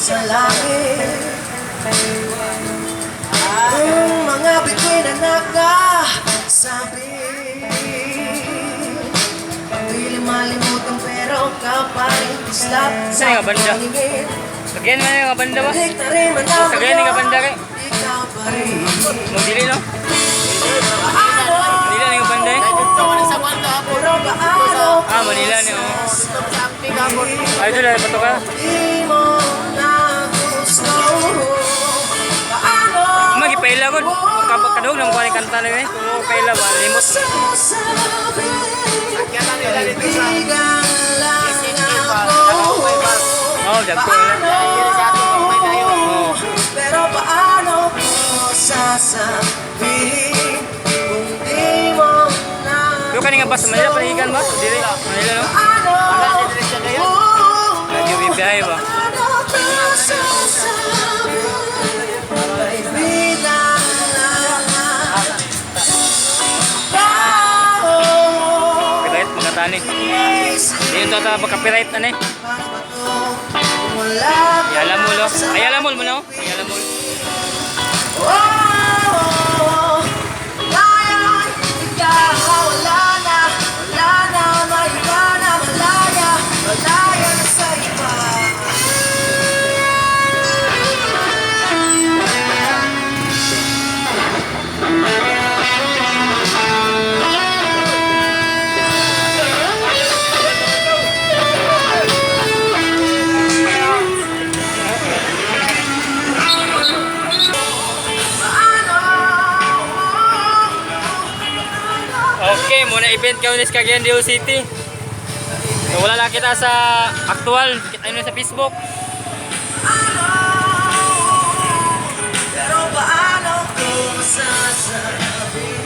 Sa langit ang mga bituin na nakasabi. Piling malimutan pero ka pa rin kislap Saan nga banda? paningin. Sagayan man nga banda ba? Balik na rin man ang Sagayan nga banda kay. Ikaw pa rin. Mo dili, no? Paano? Manila na yung banda eh. Pero paano? Ah, Manila ni oh. Ay, doon pa to ka. Di mo na gusto. Paano? Magipaila gud. Kadog nang kuha ni kanta na eh. Kung paila ba limot. Sasabihin, kaibigan lang ako. Oh, dagko na. Paano? Pero paano ko sasabihin kung di mo na Pero kani nga bus sa Manila panahigan ba? Dili. Manila, no? Paano? Lagi biyahe ba? Paano ko sasabihin, kaibigan lang ako? Copyright mga tani. Di yung tata copyright ani. Paano ba to kung wala ka Ayala mo lo. sa Ayala mo mo no. Ayala mo. Oh, ngayon, ikaw, wala na, may iba na, malaya, malaya na sa iba. Paano? Okay, muna event kami sa Cagayan de Oro City. So, wala lang kita sa actual, kita nyo sa Facebook.